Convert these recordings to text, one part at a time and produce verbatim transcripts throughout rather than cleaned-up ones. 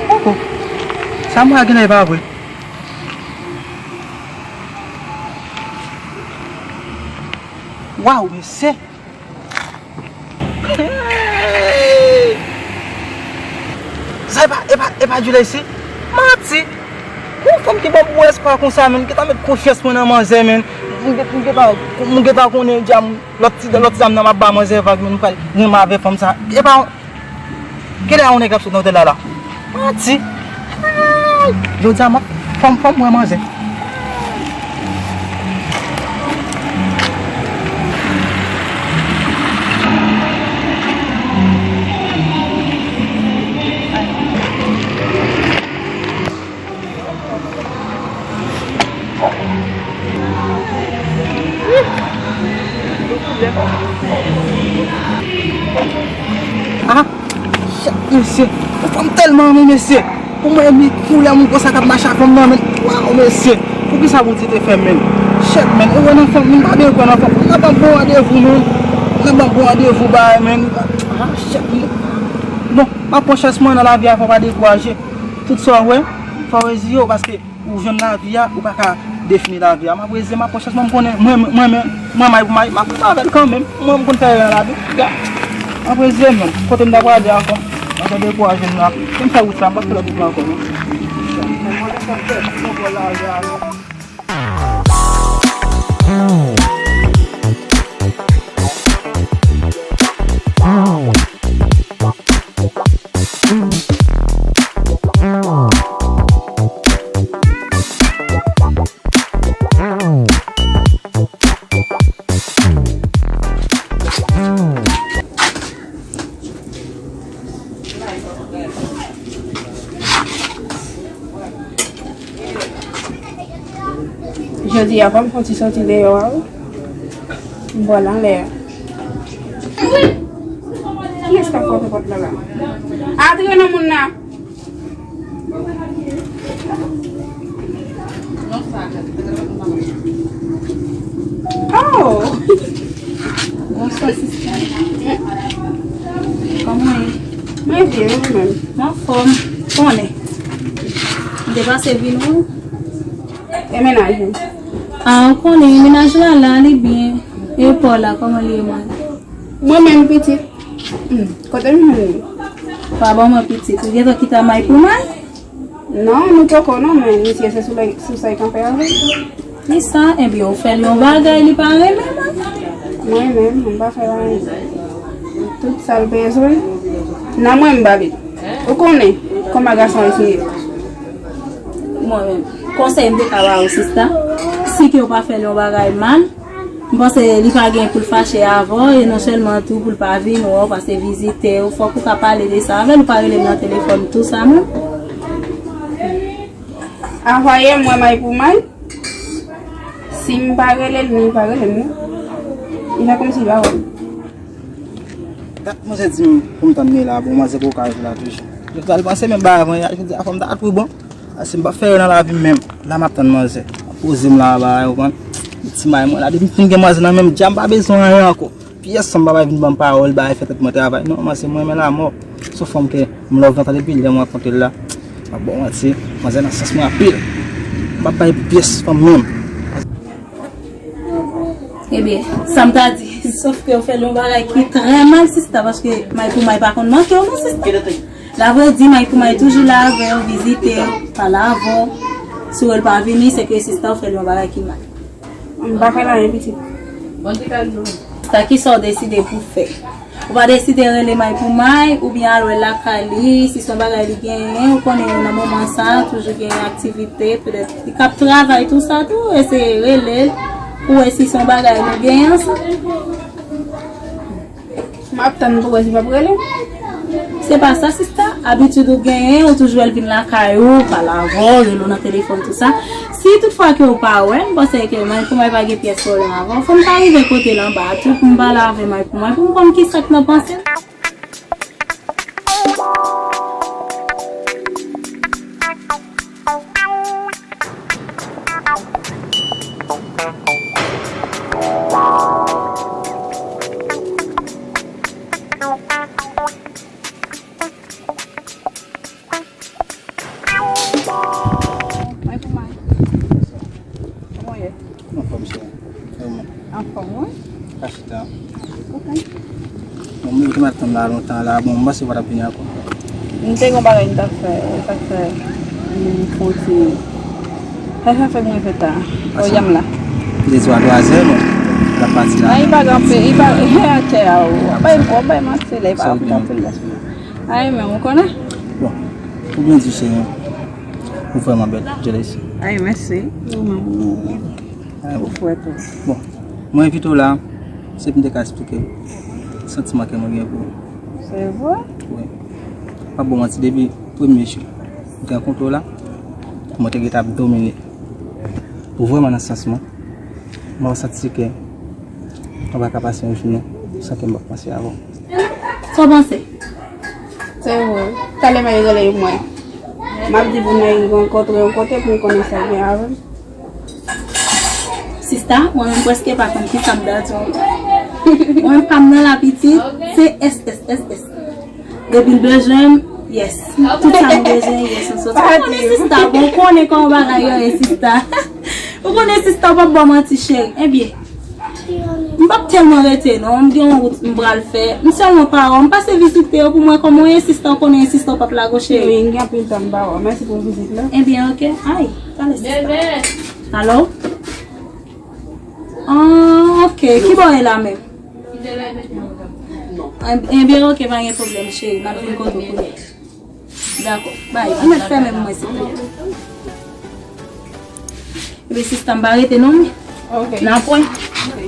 Koko, sa m wè a genlè e pa vre. Waw, mesye! Sa e pa, e pa, e pa Julie se? Manti! Yon fanm ki ban m gwo espwa konsa, menn, ki ta met konfyans mwen nan manzè, menn. M gen, m gen pa, m gen pa konnen djam, lòt ti, lòt ti dam nan m ap ba manzè vag, menn, m pral renmen avè fanm sa. E pa, kilè yon nèg ap sot nan otèl la la? Manti! Ay! Jodi a, m ap, fò m, fò m wè manzè. Ah, shit, mesye. Yon fanm tèlman renmen, mesye. Pou mwen, mi, pou lè moun konsa k ap mache ak fanm nan, men. Waw, mesye. Poukisa Bondye te fè m, men? Shit, men. E wè nan fanm, m pa byen kwè nan fanm. Nan ban bon randevou, men. Nan ban bon randevou, bay, men. Ah, shit, men. Bon, m ap pran chans mwen nan lavi a, fò pa dekouraje. Tout sa w wè, fò w reziye w, paske ou jwenn lavi a, ou pa ka defini lavi a. M ap reziye, m ap pran chans mwen, m konnen, mwen, mwen, mwen, mwen, may pou may, m ap viv avè l kanmenm. Mwen, m konn fè erè nan lavi. M ap reziye m, men. Kote m ta prale ankò? M ap dekouraje m la. Se m fè wout sa, m pa fè lòt wout la ankò, non. Jodi a, fò m fè yon ti soti deyò a, wi. M pral anlè a. Kiyès k ap frape pòt la la? Antre non, moun nan. Oh! Bonswa, sista. Kòman w ye? Mwen byen, ou menm? Mwen anfòm. Konnen. M te pase vin wè w. E mennaj ou? Ah, ou konnen, mennaj la la, li byen. E pa w la, kòman li ye, mwen? Mwen menm pitit. Hmm, kote m jwenn li? Pa ban mwen pitit. Ou gentan kite a may pou may? Non, nou poko non, men misye se sou lè, sou sa l kanpe avè l. Kisa? Ebyen, ou fè l yon bagay, li pa renmen mwen. Mwen menm, mwen pa fè l anyen. Tout sa l bezwen, nan mwen m ba li. Ou konnen, kòman gason isi ye. Mwen menm, konsèy m te ka ba ou, sista, si ke ou pa fè l yon bagay mal, m panse li pa gen pou l fache avè w, e non sèlman tou pou l pa vin wè w, pase vizite w, fòk ou ka pale de sa avè l, ou pa rele l nan telefòn tou sa menm. Anvwaye m wè may pou may, si m pa rele l, ni pa rele m non. Li fè kòmsi li pa wè m. Dat manzè di m pou m tann li la, bon, manzè poko ka rive la toujou. Jodi a, li panse menm bagay avan yè, jodi a fò m ta tou bon. Paske m p ap fè erè nan lavi m menm. La m ap tann manzè. M ap poze m la, bagay, ou konprann? Ti may mwen la, depi m fin gen manzè nan men m, dja m pa bezwen anyen ankò. Pyès fanm pa bay vin ban m pawòl, bagay, fè tèt mwen travay. Non, manzè, mwen renmen l amò. Se yon fanm ke m love nan tan depi lè m rankontre l la. M ap ba w manti, manzè nan sans mwen anpil. M ap bay pyès fanm menm. Ebyen, sa m ta di, sòf ke w fè l yon bagay ki trè mal, sista, paske may pou may pa konn manke w, non, sista. Lavrèdi, may pou may toujou la avè w, vizite w, pale avè w. Si w wè l pa vini, se ke sista w fè l yon bagay ki mal. M pa fè l anyen, pitit. Sa ki sa w deside pou fè? Ou pa deside rele may pou may, oubyen al wè l lakay li, si se yon bagay li genyen, ou konnen nan moman sa a, toujou gen aktivite, petèt li k ap travay tou sa tou, eseye rele l, pou wè si se yon bagay nou genyen ansanm. M ap tann pou wè si m ap rele. Se pa sa, sista. Abitid ou genyen, ou toujou wè l vin lakay ou, pale avè w, rele w nan telefòn, tou sa. Si toutfwa ke ou pa wè l, m panse ke may pou may pa gen pyès pwoblèm avè w. Fò m ta rive kote l anba a tou pou m pale avè may pou may, pou m konn kisa k nan panse l. May pou may. Kòman w ye? Anfòm, cheri. E ou menm? Anfòm, wi. Pa chita. Ok. Bon, m te mèt tann la lontan la. Bon, m panse w pa t ap vini ankò. M te gen yon bagay m t ap fè, sa k fè m fon ti. Sa, sa fè m rive ta. Paske m la. De twa, twa zè, bon. L ap pati la. Nan, li pa gen anpil, li pa, atè a, o. Bay m, bay m atè la, li pa gen anpil la. Ay, men, ou konnen? Bon, ou byen di, cheri. Ou vrèman bèl, Joyce. Ay, mèsi. Ou menm, ou menm. Ay, ou fwèt, wi. Bon, mwen envite w la, se pou m te ka eksplike w santiman ke mwen gen pou ou. Se vre? Wi. M ap ba w manti, depi premye jou m te rankontre w la, mwen te gentan ap domine. Ou vrèman nan sans mwen. Mwen santi ke mwen pa ka pase yon jounen san ke m pa panse avè w. Sa w panse? Se vre. Talè m al rele mwen. M ap di pou n al rankontre yon kote pou n konnen sa gen avè m. Sista, mwen menm prèske pa konn kisa m ta di w. Mwen pa m nan la pitit, se S S S S. Depi l bezwen m, yes. Tout sa m bezwen, yes, m soti. Ou konnen sista, bon, ou konnen kòman bagay yo ye, sista. Ou konnen sista, ou p ap ban m manti, cheri. Ebyen, m p ap tèlman rete, non. M gen yon wout m pral fè. M sèlman pa wè w. M pase vizite w pou m wè kòman w ye, sista, ou konnen sista, ou p ap lage w, cheri. Wi, m gen anpil tan m pa wè w. Mèsi pou vizit la. Ebyen, ok. Ay, pale, sista. Alo? Ah, ok. Ki bò w ye la menm? Ebyen, ok, pa gen pwoblèm, cheri. M ap vin kote w kounye a. Dakò. Bay, ou mèt fèmen mwen, silvouplè. Ebyen, sista, m pa rete non, wi. Ok. Nan pwen. Ok.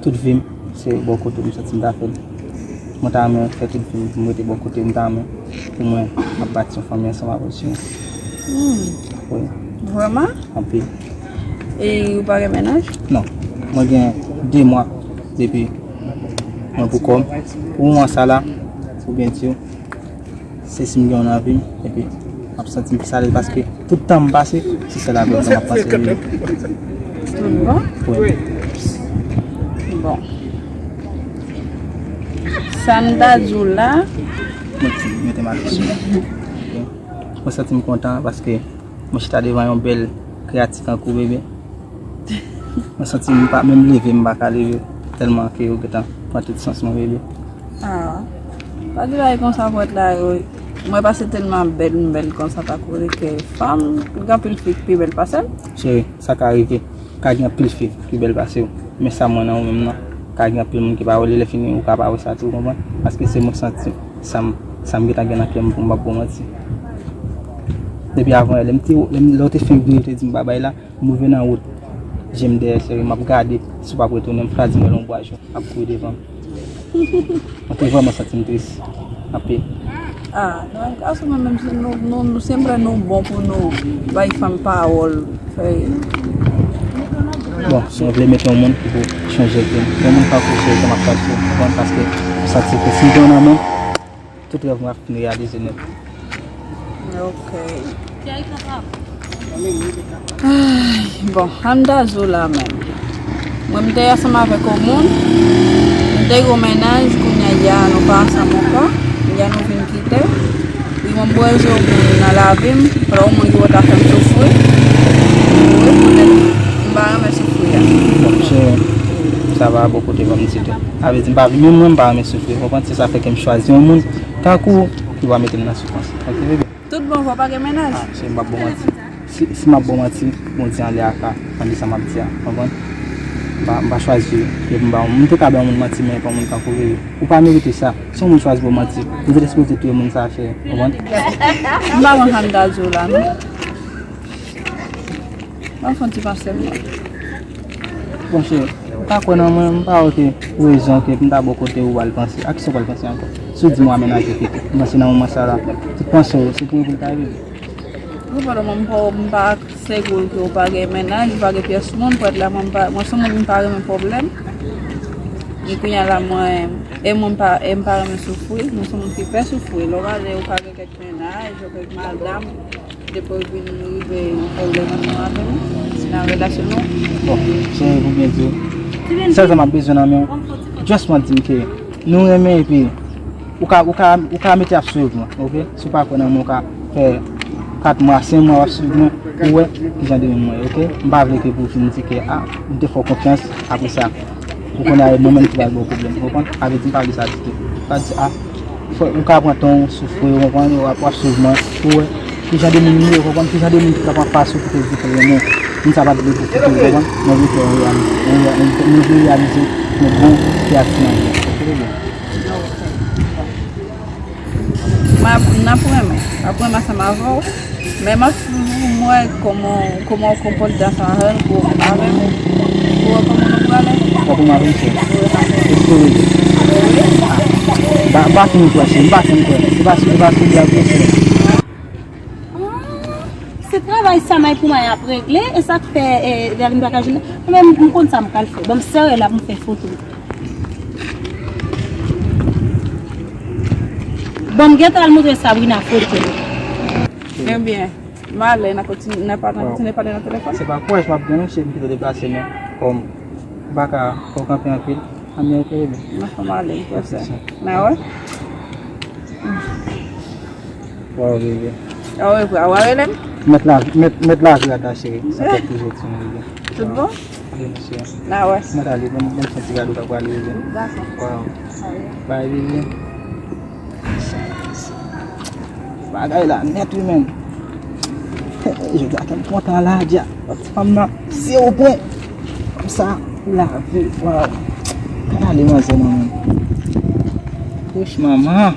Tout vi m, se bò kote w m santi m ta fè l. Mwen ta renmen fè tout vi m pou m rete bò kote w, m ta renmen pou mwen ap bati yon fanmi ansanm avè w, cheri. Hmm. Wi. Vrèman? Anpil. E ou pa gen mennaj? Non. Mwen gen de mwa depi mwen pou kò m. Pou moman sa la, pou byen di w, se si m gen yon nan vi m, epi m ap santi m plis alèz paske tout tan m pase, se sèl avè l ke m ap pase li. Tout bon? Wi. Bon. Sa m ta di w la. Mwen ti, mete m alèz. Mwen santi m kontan paske mwen chita devan yon bèl kreyati tankou w, bebe. Mwen santi m pa menm leve, m pa ka leve tèlman ke yo gentan pran tout sans mwen, bebe. Ah. Pa di bagay konsa, frèt la, yo. Mwen pase tèlman bèl, m bèl konsa, tankou ke fanm, gen anpil fi ki pi bèl pase m. Cheri, sa ka rive. Ka gen anpil fi ki pi bèl pase w. Men sa m wè nan ou menm nan, ka gen anpil moun ki pa wè li, lè fini ou ka pa wè sa tou, ou konprann? Paske se mwen santi sa m, sa m gentan gen nan kè m pou m p ap ba w manti. Depi avan yè, lè m te, lè m, lè w te fin vini, w te di m babay la, m rive nan wout, je m dèyè sere, m ap gade si w p ap retounen, m chwazi m wè l yon bwa jou ap kouri devan m. Mwen te vrèman santi m tris anpil. Ah, nan gason mwen menm si nou, nou, nou se m vle nou bon pou nou bay fanm pawòl. Fè. Bon, si mwen vle mete yon moun ki pou chanje vi m. Yon moun pa pou chanje m ap fache, konprann, paske m santi ke si m gen yon nan men, tout rèv mwen ap fin reyalize nèt. Ok. Ay, bon, ann ta di w la menm. Mwen m te ansanm avèk yon moun, M te gen yon mennaj, kounye a, ya, nou pa ansanm ankò. Ya, nou vin kite. Wi, mwen, m bezwen yon moun nan lavi m, pa yon moun ki konn ta fè m soufri. Wi, poutèt m pa renmen soufri a. Bon, cheri, sa va bò kote ban m di tou. Sa vle di, m pa, menm mwen, m pa renmen soufri, w konprann? Se sa fè ke m chwazi yon moun tankou ou ki va mete m nan soufrans. Ok, bebe? Tout bon, vre w pa gen mennaj? Ah, cheri, m p ap ba w manti. Si, si m ap ba w manti, Bondye anlè a ka tande sa m ap di a, konprann? M pa, m pa chwazi yo. Epi m pa, m te ka bay yon moun manti, men pa yon moun tankou Riri. Ou pa merite sa. Si yon moun chwazi ba w manti, ou te sipoze touye moun sa, cheri, konprann? M pa konn sa m ta di w la, non. M ap fè yon ti panse m nan. Bon, cheri, ou pa kwè nan mwen, m pa wè ke rezon ke pou m ta bò kote ou al panse. A kisa w pral panse ankò? Si w di m w a mennaje kite, m panse nan moman sa la, tout panse w, se pou mwen pou l ta rive. Wi, pardon, mwen, m pa, m pa sègou ke w pa gen mennaj, ou pa gen pyès moun, prèt la, mwen, m pa, mwen se moun, m pa renmen pwoblèm. E kounye a la, mwen, e mwen, m pa, e m pa renmen soufri, mwen se moun ki pè soufri. Lè w ale, ou ka gen kèk mennaj, ou kèk madanm, depi w vin rive yon pwoblèm nan avè m, si nan relasyon nou. Bon, cheri, pou byen di w, sèl sa m ap bezwen nan men w, just man di m ke nou renmen epi ou ka, ou ka, ou ka mete ap swiv mwen, ok? Si w pa kwè nan mwen, ou ka fè kat mwa, senk mwa w ap swiv mwen, pou wè kijan de moun mwen ye, ok? M pa vle ke pou w fin di ke, a, m te fè w konfyans, apre sa, ou konnen a mwen menm ki pral ba w pwoblèm, ou konprann? Sa vle di m pa vle sa ditou. Pa di, a, fò, ou ka pran tan w, soufri, ou konprann, w ap, w ap swiv mwen, pou wè kijan de moun m ye, ou konprann, kijan de moun ki t ap anfas ou ki te di ke l renmen w. Moun sa pa t vle pou kite w, ou konprann? Mwen vle fè w reyalize, mwen vle, mwen vle reyalize mwen bon ke ak ti manmi. Ok, bebe? M ap, n ap renmen. M ap renmen ansanm avè w. Men m ap swiv ou pou m wè kòman, kòman w konpòte ansanm avè m, pou, avè m, pou wè kòman nou prale. W ap renmen avè m, cheri? Wi, m ap renmen. Èske w rele? Wi. Ba, ba fin kwè, cheri. M pa fin kwè. Se pa, se pa sou blag, cheri. Ah, se travay sa may pou may ap regle, e sa k fè, eh, Darline pa ka jwenn. Mwen menm, m konn sa m pral fè. Ban m sere la pou m fè foto. Bon, m gentan al montre Sabrina foto yo. Ebyen, m ale, n a kontinye, n a pa, n a kontinye pale nan telefòn. Se pa kouraj m ap gen non, cheri, m pito deplase, men kòm m pa ka fè w kanpe anpil, anmye ok, bebe. Nan fè m ale, m prese. Nan wè? Waw, bebe. Orevwa, w a rele m? Mèt la, mèt, mèt lavi a ta cheri. Sa fè toujou ti moun, bebe. Tout bon? Wi, mesye. N a wè. Mwen t ale, bon, bon, santi gade w ta prale, bebe. Dakò. Waw. Bye, bebe. Bagay la nèt, wi, menm. Jodi a, kè m kontan la, dja. Ti fanm nan, se o pwen. Konsa, lavi, waw. Gade ale manzè nan menm. Wouch, manman.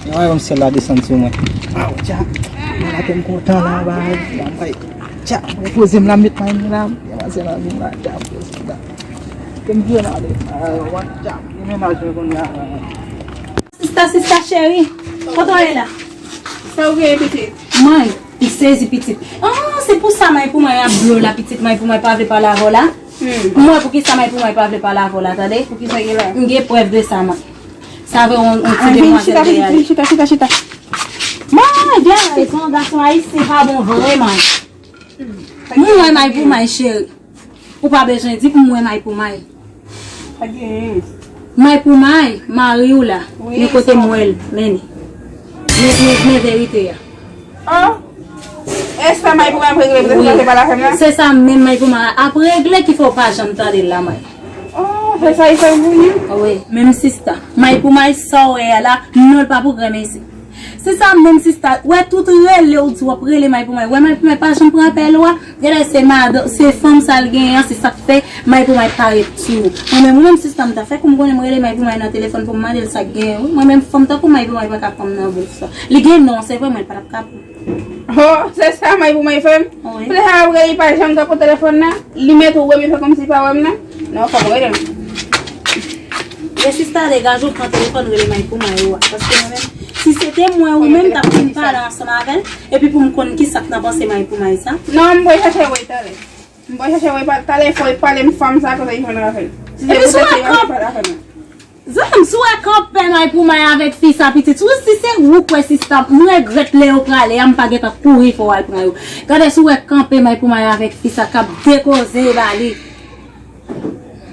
Yon rayon syèl la desann sou mwen. Aw, dja. Mwen la kè m kontan la, bay. Mwen bay. Dja, mwen poze m la, m met may mwen la. Yon rayon syèl la vin la, dja, mwen poze m la. Kè m byen ale. Ay, wan, dja. Gen mennaj mwen kounye a. Sista, sista cheri. Kote w ye la? Sa w genyen, pitit? Mwen, m sezi, pitit. Ah, se pou sa may pou may ap blo la, pitit. May pou may pa vle pale avè w la. Hmm. Mwen, pou ki sa may pou may pa vle pale avè w la, tande? Pou ki sa gen la? M gen prèv de sa, man. Sa vre, on, on ti demwazèl chita, chita, chita, chita. Mwen, gen rezon, gason ayisyen pa bon vre, man. M wè may pou may, cheri. Ou pa bezwen di pou m wè may pou may. Pa gen. May pou may, mari w la. Wi, men kote m wè l, men li. Men, men, men verite a. Oh! E sa may pou may ap regle, pou te pale avè m la? Se sa menm may pou may ap regle ki fè w pa janm tande l la, may. Oh, se sa li fè pou li? Wi, menm sista. May pou may sa w wè a la, non l pa pou grenmen isit. Se sa menm sista, wè tout rele w di w ap rele may pou may. Wè may pou may pa janm pran apèl ou a. Genlè se madan, se fanm sa l genyen an, se sa k fè may pou may parèt sou ou. Mwen menm, mwen menm sista m ta fè kou m konnen m rele may pou may nan telefòn pou m mande l sa k genyen wi. Mwen menm fanm tankou may pou may pa ka pran m nan bouch sa. Li gen non, se vre, mwen l pa t ap ka pran. Oh, se sa may pou may fè m? Wi. Pou lè sa apre li pa janm tankou telefòn nan, li mete w wè m, li fè kòmsi li pa wè m nan. Non, fò m rele l. Men sista degaje w pran telefòn rele may pou may ou a. Paske mwen menm, si se te mwen ou menm, m t ap fin pale ansanm avè l, epi pou m konn kisa k nan panse may pou may sa. Non, m pral chache wè talè. M pral chache wè talè, fò l pale m fanm sa kote li jwenn avè l. Si se poutèt li, m pral pale avè l. Zanmi m, si w wè kanpe may pou may avèk fi sa pitit, si se ou kwè sista, m regrèt lè yo prale a, m pa gentan kouri fè w al pran yo. Gade si w wè kanpe may pou may avèk fi sa k ap dekoze ba li.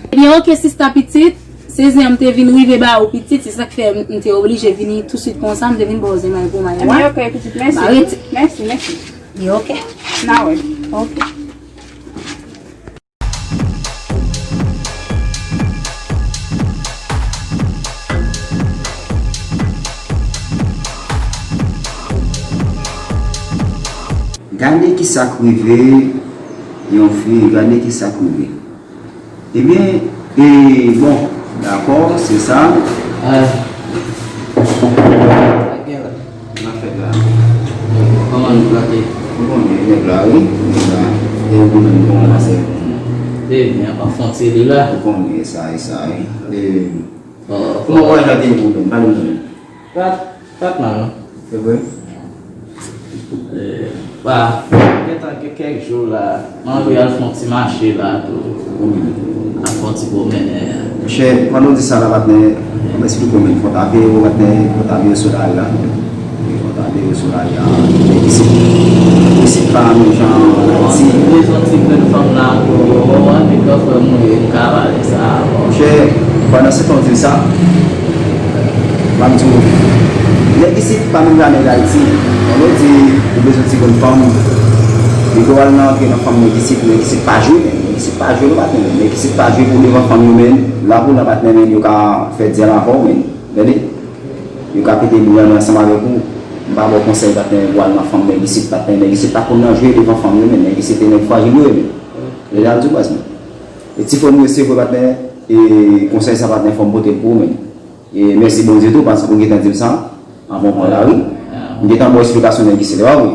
Ebyen, oke, sista pitit, Se zen an m te vin rive ba ou pitit, se sa k fè m te oblije vini tousuit konsa, m te vin ba w zen may pou may la. Ebyen, ok, pitit, mèsi. Ba rete. Mèsi, mèsi. Li ok. N a wè. Ok. Gade ki sa k rive yon fi, gade ki sa k rive. Ebyen, e, bon, dakò, se sa. Ah. Sa k gen la? Sa k fèt la? Kòman nou plante? Ou konnen, nèg la, wi, nèg la. E ou menm, kòman w pase? Ebyen, ap fon ti li la. Ou konnen, e sa, e sa, wi. E, kòman vwayaj la te ye pou ou menm? Pale m non. Pa, pa t mal, non. Se vre? E, pa, gentan gen kèk jou la, m anvi al fè yon ti mache la tou. Al fè yon ti pwomennen. Monchè, pandan w di sa la, patnè, m esplike w, men, fò w ta veye w, patnè, fò w ta veye w sou lari la. Fò w ta veye w sou lari la. Nèg isit, isit pa menm jan Ayiti. Ou bezwen ti grenn fanm la pou yo, an, nèg la frè m ou ye, m ka pale sa. Monchè, pandan se tan w di m sa, m ap di w, nèg isit pa menm jan nèg Ayiti. Pandan w di ou bezwen ti grenn fanm, depi w al nan antre nan fanm nèg isit, nèg isit pa jwe, men. Nèg isit pa jwe, non, patnè, men. Nèg isit pa jwe pou devan fanm yo, men. La pou la, patnè, men, yo ka fè dyèl avè w, men. Tande? Yo ka pete bouyon ansanm avèk ou. M pa ba w konsèy, patnè, pou al nan fanm nèg isit, patnè. Nèg isit pa konn nan jwe devan fanm yo, men. Nèg isit se nèg frajil yo ye, men. Tande, al di w, baz, men. E ti frè m yo, se vre, patnè, e konsèy sa, patnè, fò m pote l pou ou, men. E mèsi Bondye tou, paske ou gentan di m sa, anvan w pran lari. M gentan ba w eksplikasyon nèg isit, e pa vre?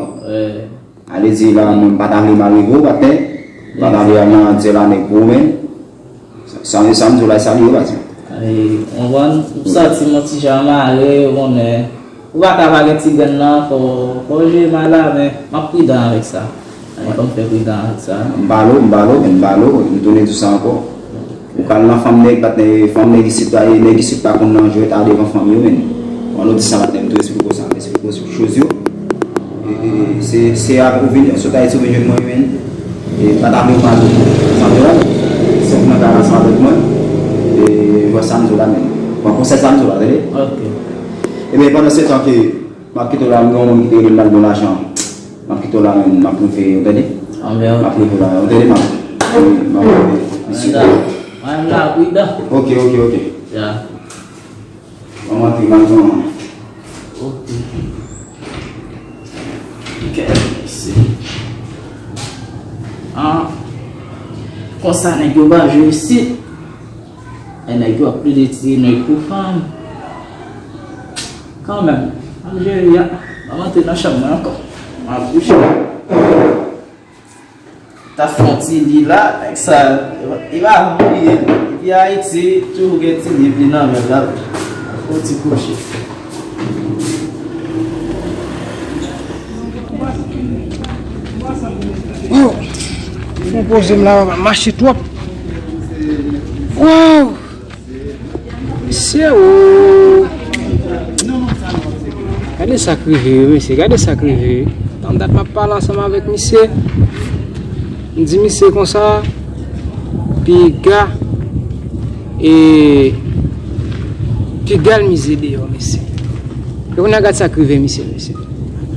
Ale di la, mwen, m pa ta vle m al rive w, patnè. M pa ta vle al nan dyèl a nèg pou ou, men. Sa, sa, sa m di w la, e sa li ye, baz. E, w konprann? M santi m yon ti jan mare, ou konnen. Ou pa ka pa gen ti grenn nan, fò, fò w jere may la, men m ap pridan avèk sa. Fò m fè pridan avèk sa. M ba l, m ba l, men m ba l, m tounen di w sa ankò. Ou ka al nan fanm nèg, patnè, fanm nèg isit la, e nèg isit pa konn nan jwèt a devan fanm yo, men. Pandan w di sa, patnè, m tou esplike w sa, m esplike w choz yo. E, e, se, se avèk ou vin, sot Ayiti ou vin jwenn mwen, men. E, pa ta vle w pale, sa m di w la, men. Se ou nan kay la ansanm avèk mwen. E, jwè sa m di w la, men. Pran konsèy sa m di w la, tande? Ok. Ebyen, pandan se tan ke m ap kite w la, m gen yon moun ki te rele m ba l bon lajan. M ap kite w la, men, m ap rive, ou tande? M ap rive la, ou tande, m ap, m ap rive. Mèsi. Mwen la, mwen la, pridan. Ok, ok, ok. Ya. Mwen antre, m al pran. Ok. Ok, mèsi. Ah. Konsa, nèg yo pa jwe isit. E nèg yo ap plede tire nèg pou fanm. Kanmenm, m ap jere a. M ap antre nan chanm mwen ankò. M ap kouche. Ta fè yon ti li la, nèg sa, li pa anyen. Depi Ayiti, toujou gen ti li nan men l, l ap fè yon ti kouche. Wow! Fon poze m la, mache twòp. Wow! Mesye, o! Gade sa k rive yo, mesye. Gade sa k rive yo. Tann dat m ap pale ansanm avèk misye. M di misye konsa, piga, e, piga l mize deyò, mesye. E kounye a gad sa k rive misye, mesye.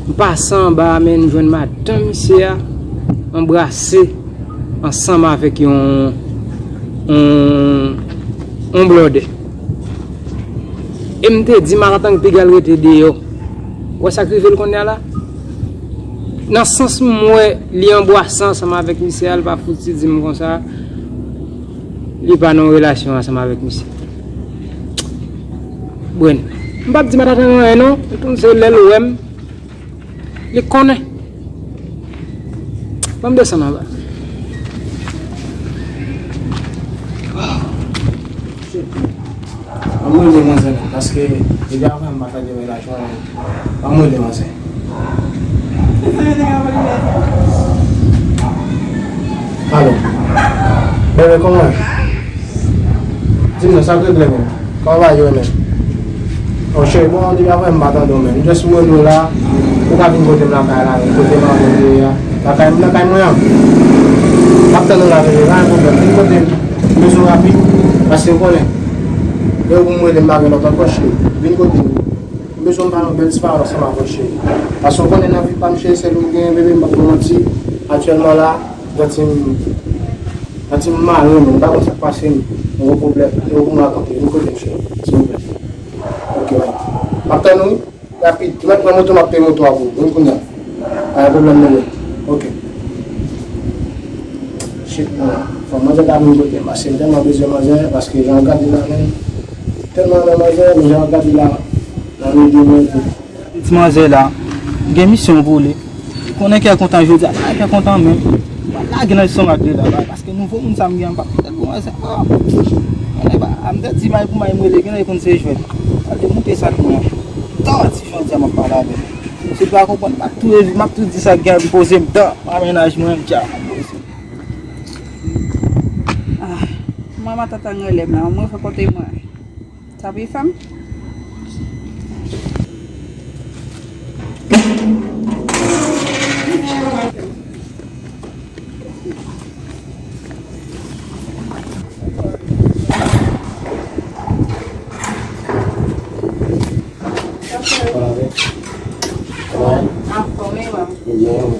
M pase anba a, men m jwenn madanm misye a, anbrase ansanm avèk yon, yon, yon blòdè. E m te di Maratang piga l rete deyò. Ou wè sa k rive l kounye a la? Nan sans m wè li anbrase ansanm avèk misye a, l pa fouti di m konsa li pa nan yon relasyon ansanm avèk misye. Bwen, m p ap di Maratang anyen non, m konn se lè l wè m. Li konnen. Ban m desann anba. Ban m rele manzè non, paske depi avan m pa tande relasyon an. Ban m rele manzè. Alo. Bebe, kòman? Di m non, sa k regle menm? Kòman bagay yo menm? Oh, cheri, bon, depi avan m pa tande w menm. M just rele w la. Ou ka vin kote m lakay la menm, kote m avè w ye a. Lakay m, nan kay mwen an. M ap tann ou la, bebe, pa gen pwoblèm. Vin kote m. M bezwen w rapid, paske w konnen. Lè ou mwen, m pa gen lòt ankò, cheri. Vin kote m. M bezwen m ba yon bèl ti pawòl ansanm avè w, cheri. Paske w konnen nan vi pa m, cheri, sèl ou gen, bebe, m p ap ba w manti. Aktyèlman la, m santi m, santi m mare, men m pa konn sa k pase m. M gen pwoblèm. Lè ou mwen rakonte, vin kote m, cheri. Silvouplè. Ok, bye. M ap tann ou, wi. Rapid, mwen pran moto, m ap peye moto a pou ou. Vin kounye a. Pa gen pwoblèm, bebe. Ok. Shit, man. Fò manzè ta vin kote m, paske m tèlman bezwen manzè, paske jan w gade la, menm. Tèlman nan manzè, men jan w gade la, nan ede mwen tou. Ti manzè la, gen misyon pou li. Konnen kè kontan jodi a, pa kè kontan menm. Mwen lage nan leson ak li la, paske nouvo moun sa m gen anba. Tèt pou mwen, se, oh. Mwen, ba, a m te di may pou may m rele, gen lè konn se jwèt. Al te moute sa pou mwen. Tò, ti jodi a m ap pale avè l. Si l pa konprann, m ap tou revi, m ap tou di sa k gen pou poze m dan. Mwen mennaj mwen, m dja. Ah, mwen, matant an rele m la, mwen fè kote mwen. Sa pi fè m. Anfòm, e ou?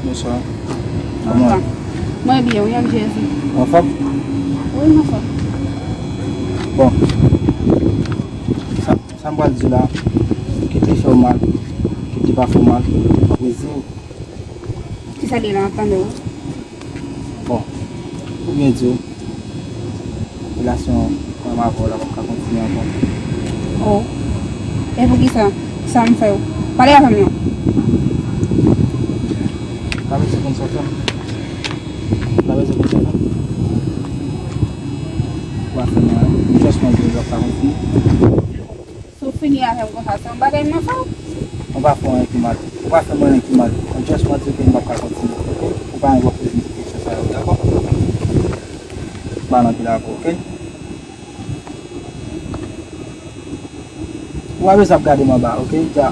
Bonswa. Bonswa. Mwen byen, wi, ak Jezi. Ou anfòm? Wi, m anfòm. Bon. Sa, sa m pral di w la, kit li fè w mal, kit li pa fè w mal, m ap redi w. Kisa li la, m ap tande w? Bon, pou byen di w, relasyon mwen avè w la p ap ka kontinye ankò. Oh. E poukisa? Sa m fè w? Pale avè m non. Pa bezwen konn sa w fè m. Pa bezwen konn sa w fè m. Ou pa fè m anyen. M just mande w, l ap ka kontinye. Si w fini avè m konsa, se yon bagay m nan fè w? Ou pa fè anyen ki mal. Ou pa fè m anyen ki mal. Ou just mande ke m p ap ka kontinye. Ou pa gen dwa poze m kesyon sa yo, dakò? M pa nan pil avè w, oke? Ou pa bezwen ap gade m anba, oke? Dja.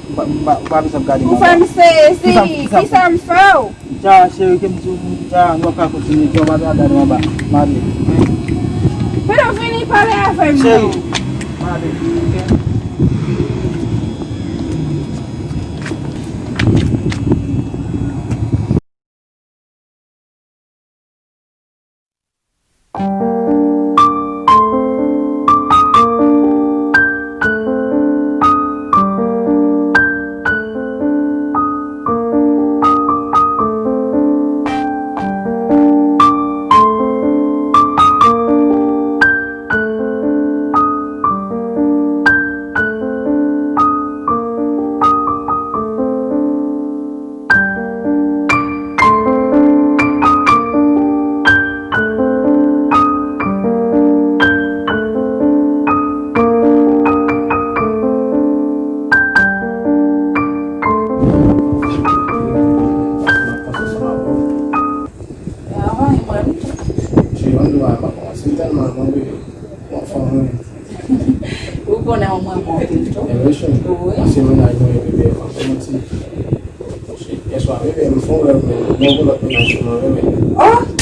Ou pa, ou pa, ou pa bezwen ap gade m anba. Ou fè m sezi. Kisa m, kisa m fè w? Dja, cheri, ke m di w, dja, nou p ap ka kontinye, dja, w pa dwe ap gade m anba. M ale, oke? Pito vini pale avè m non. Cheri, m ale, oke? Ou konnen ou mwen bon anpil tou. Wi. Paske mennaj mwen, bebe, pa fè manti. Yèswa, bebe, m fè yon rèv, men, mwen pou lòt mennaj mwen, bebe. Oh!